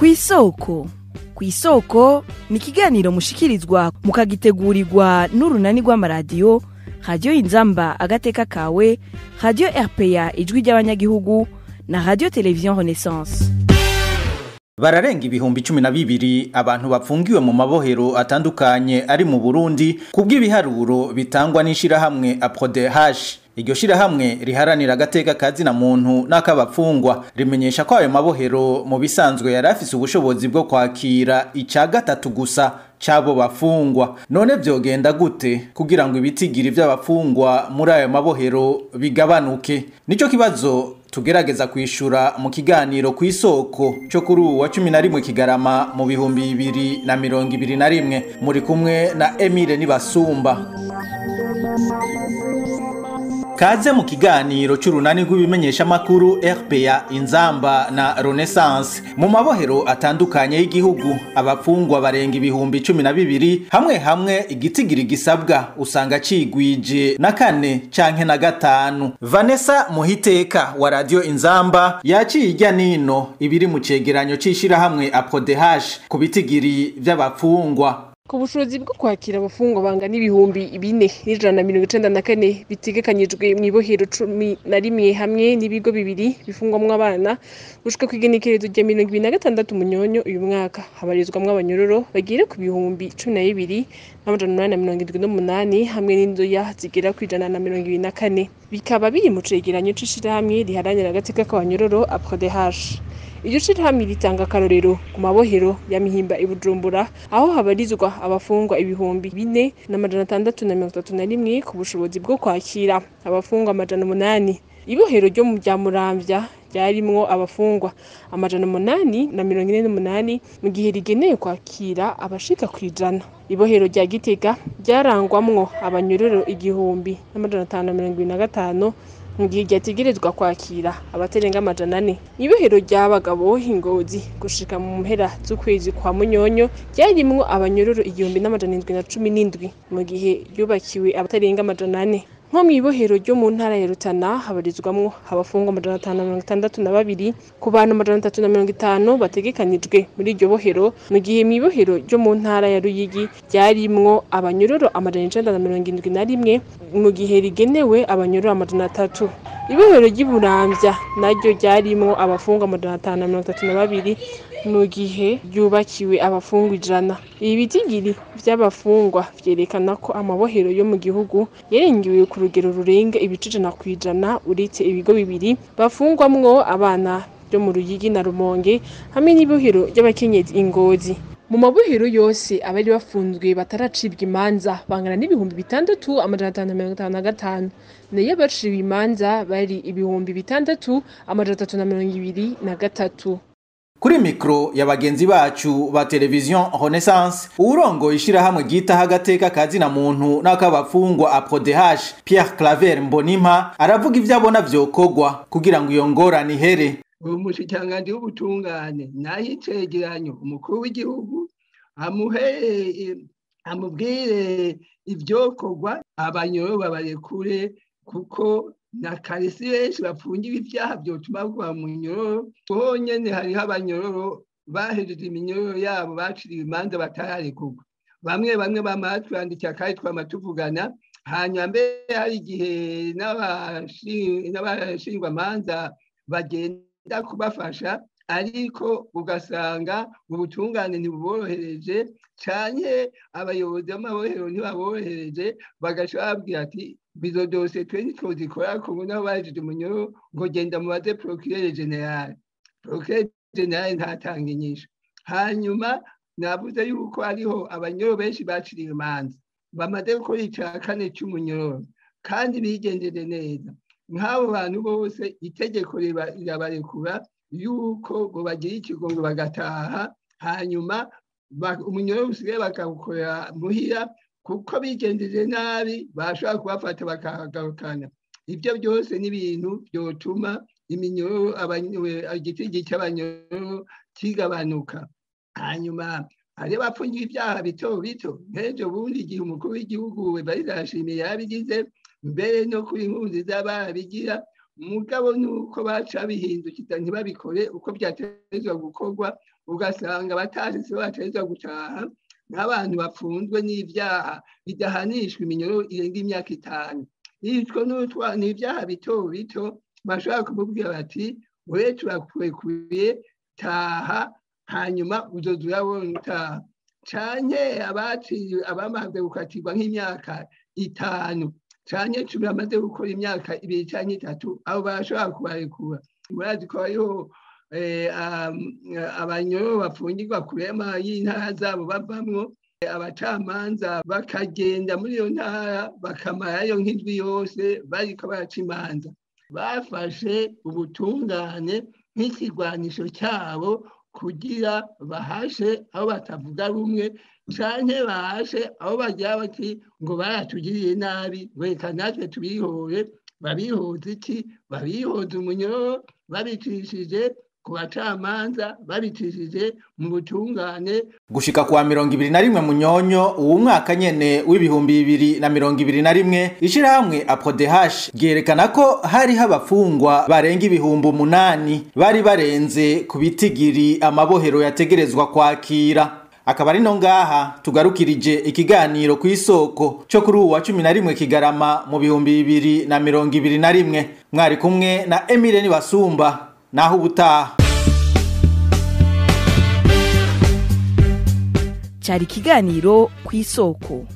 Kw'isoko. Kw'isoko ni ikiganiro mushikirizwa mukagitegurirwa n'urunani rw'amaradiyo Radio Inzamba Agateka Kawe, Radio RPA Ijwi ry'Abanyagihugu na Radio Télévision Renaissance. Bararenga 12,000 abantu bafungiwe mu mabohero atandukanye ari mu Burundi kubw'ibiharuro bitangwa n'ishirahamwe APRODH. Iryo shirahamwe riharanira agateka kazina muntu n'akabapfungwa rimenyesha ko ayo mabohero mu bisanzwe yari afise ubushobozi bwo kwakira ica gatatu gusa cabo bafungwa. None vyogenda gute kugira ngo ibitigiri vy'abafungwa muri ayo mabohero bigabanuke? Nico kibazo tugerageza kwishura mu kiganiro kw'isoko cyo kuri uwa 11 Kigarama mu 2021 muri kumwe na Emile Nibasumba. Kaze mu kiganiro c'urunani rw'ibimenyesha makuru RPA Inzamba na Renaissance. Mu mabohero atandukanye y'igihugu abafungwa barenga 12,000, hamwe hamwe igitigiri gisabwa usanga cigwije na 4 canke na 5. Vanessa Muhiteka wa Radio Inzamba yaciye irya nino ibiri mu cegeranyo c'ishirahamwe APRODH ku bitigiri vy'abafungwa. Ku bushobozi bwo kwakira abafungwa bangana 4,194 bitegekanyijwe mu ibohero 11 hamwe n'ibigo 2 bifungwamwo abana gushika kw'igenekerezo rya 2026 Munyonyo uyu mwaka, habarizwamwo abanyororo bagera ku 12,878 hamwe n'inzoya zigera ku 124, bikaba biri mu cegeranyo c'ishirahamwe riharanira agateka k'abanyororo APRODH. Iryo shirahamwe ritanga akarorero ku mabohero ya Mihimba i Bujumbura, aho habarizwa abafungwa 4,631 ku bushobozi bwo kwakira abafungwa 800. Ibohero ryo mu rya Muramvya ryarimwo abafungwa 848 mu gihe rigenewe kwakira abashika 100. Ibohero rya Gitega ryarangwamwo abanyororo 1,525 mu gihe ryategerezwa kwakira abatarenga 400. Ibohero ry'abagabo Ingozi gushika mu mpera z'ukwezi kwa Munyonyo ryarimwo abanyororo 1,717 mu gihe ryubakiwe abatarenga 400. Nko mw'ibohero ryo mu ntara ya Rutana habarizwamwo abafungwa 562 ku bantu 350 bategekanijwe muri iryo bohero, mu gihe mw'ibohero ryo mu ntara ya Ruyigi ryarimwo abanyororo 971 mu gihe rigenewe abanyororo 300. Ibohero ry'i Buramvya naryo ryarimwo abafungwa 532 mu gihe ryubakiwe abafungwa 100. Ibi bitigiri vy'abafungwa vyerekana ko amabohero yo mu gihugu yarengewe ku rugero rurenga 100% uretse ibigo 2 bafungwamwo abana byo mu Ruyigi na Rumonge hamwe n'ibohero ry'abakenyezi Ingozi. Mu mabohero yose abari bafunzwe bataracibwa imanza bangana n'6,555, nayo abaciwe imanza bari 6,323. Kuri mikro ya bagenzi bacu ba Television Renaissance, urongo ishirahamwe ryitaho agateka kazina muntu n'akabafungwa APRODH Pierre Claver Mbonimpa aravuga ivyo abona vyokogwa kugira ngo iyo ngorane ihere. Umushikiranganji w'ubutungane naho icegeranyo umukuru w'igihugu amubwire ivyokorwa, abanyororo babarekure, kuko na kare si benshi bafungiwe ivyaha vyotuma baguma mu nyororo. Honyene hariho abanyororo bahejeje iminyororo yabo baciriwe imanza batararekurwa. Bamwe bamwe bama twandikira kandi twama tuvugana, hanyuma mbere hari igihe n'abashingwamanza bagenda kubafasha, ariko ugasanga ubutungane ntibuborohereje canke abayobozi b'amabohero ntibaborohereje, bagaca bababwira ati izo dosiye twe ntitwozikora kuko nabo bahejeje umunyororo, ngo genda mubaze procureur général. Procureur général ntatanga inyishu. Hanyuma navuze yuko hariho abanyororo benshi baciriwe imanza bamaze gukora ica kane c'umunyororo kandi bigenjeje neza. Nk'abo bantu bose itegeko rirabarekura yuko ngo bagire ikigongo bagataha, hanyuma umunyororo usigaye bakawukorera muhira, kuko bigenjeje nabi bashobora kubafata bakahagarukana. Ivyo byose ni ibintu vyotuma iminyororo igitigi c'abanyororo kigabanuka. Hanyuma hariho abafungiwe ivyaha bito bito, nk'ejo bundi igihe umukuru w'igihugu Evariste Ndayishimiye yarabigize, mbere no kuri Nkurunziza barabigira, Mugabo nuko baca bihindukiza ntibabikore uko byategerezwa gukorwa, ugasanga batashitse bategerezwa gutaha nk'abantu bapfunzwe n'ivyaha bidahanishwa iminyoro irenga imyaka 5. Nitwo n'utwa n'ivyaha bito bito bashobora kumubwira bati we turakwekuye taha, hanyuma uzoza urabona utaha. Canke abaciye abamaze gukatirwa nk'imyaka 5 canke 10 bamaze gukora imyaka 2 canke 3, abo barashobora kubarekura. Murazi ko hariho abanyoro bafungirwa kure y'intara zabo bavamwo, abacamanza bakagenda muri iyo ntara bakamarayo nk'indwi yose bariko baraca imanza. Bafashe ubutungane nk'ikigwanisho cyabo kugira bahashe aho batavuga rumwe, canke bahashe aho bagira bati ngo baratugiriye nabi, reka natwe tubihore. Babihoza iki? Babihoza umunyoro babicishije ku bacamanza, babicishije mu butungane. Gushika kuwa 21 Munyonyo uwu mwaka nyene w'ibihumbi 2021, ishirahamwe APRODH ryerekana ko hari habafungwa barenga 8,000 bari barenze ku bitigiri amabohero yategerezwa kwakira. Akaba ari no ngaha tugarukirije ikiganiro ku isoko cyo kuri uwa 11 Kigarama mu 2021. Mwari kumwe na Emile Nibasumba, naho ubutaha. Cari ikiganiro ku isoko.